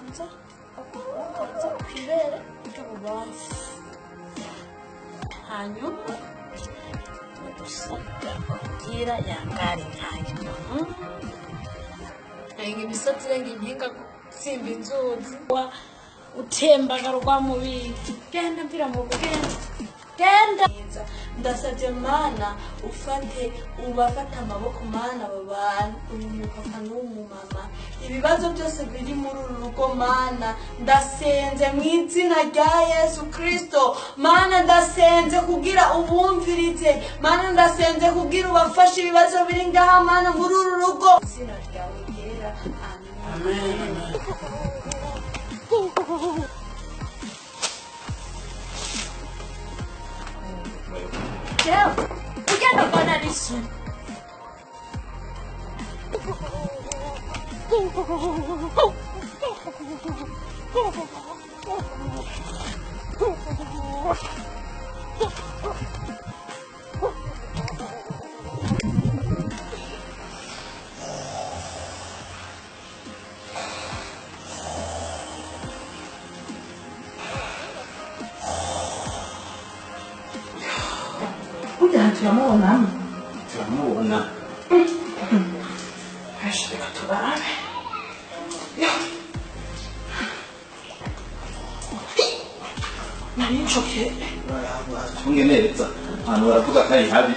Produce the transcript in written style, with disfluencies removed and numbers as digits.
Ikiganza ukaza kwibere ry'ububamfu, hanyuma gusiga kugira yangare nkayo. Renga imisozi, renga impinga, gutsimba inzuzi, utembaga rwa mubiri. Genda mvira mu, genda, genda. Ndasabye Mana, ufate ubafate amaboko Mana, aba bantu, uyu mupapa n'uyu mumama, ibibazo byose biri muri uru rugo Mana, ndasenze mu izina rya Yesu Kirisito. Mana, ndasenze kugira ubumvirize. Mana, ndasenze kugira ubafashe ibibazo biri ngaha Mana muri uru rugo, izina ryawe ryera, amen. Jewe ugenda mbona ari isoni. Burya aha turamubonamo? Turamubona. Asha, reka turabe. Yo. Nari nshoke. Tunge neza, abantu baravuga ko ari habi.